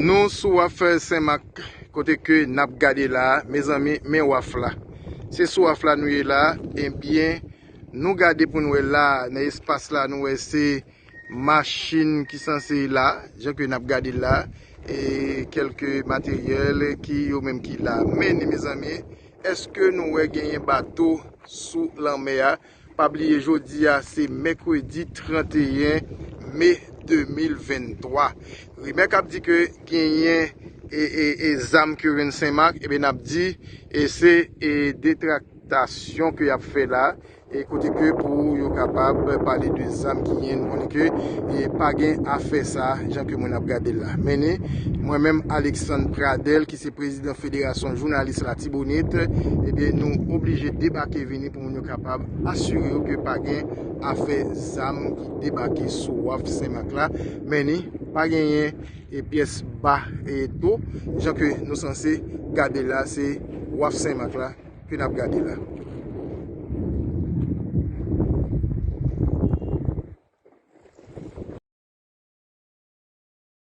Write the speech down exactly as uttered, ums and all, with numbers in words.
Nou sou waf Senmak, kote ke n ap gade la, mezanmi, men waf la. Se sou waf la nou ye la, ebyen, nou gade pou n wè la, nan espas la, nou wè se machin ki sanse la, jan ke n ap gade la, e kèlke materyèl ki yo menm ki la. Men, mezanmi, èske nou wè genyen bato sou lanmè a? Pa bliye, jodi a, se mèkredi trannteyen me de mil venntwa. Rimè k ap di ke genyen e, e, e zam ke yo jwenn Senmak, ebyen, n ap di, e se e detraktasyon ke y ap fè la, e kote ke pou yo kapab pale de zam ki genyen, nou konnen ke e pa gen afè sa, jan ke moun ap gade l la. Men ni, mwen menm, Alexandre Pradel, ki se prezidan Federasyon Jounalis Latibonit, ebyen, nou oblije debake vini pou moun yo kapab asire yo ke pa gen afè zam ki debake sou waf Senmak la. Men ni, pa genyen e pyès ba e to, jan ke nou sanse gade la, se waf Senmak la ke n ap gade la.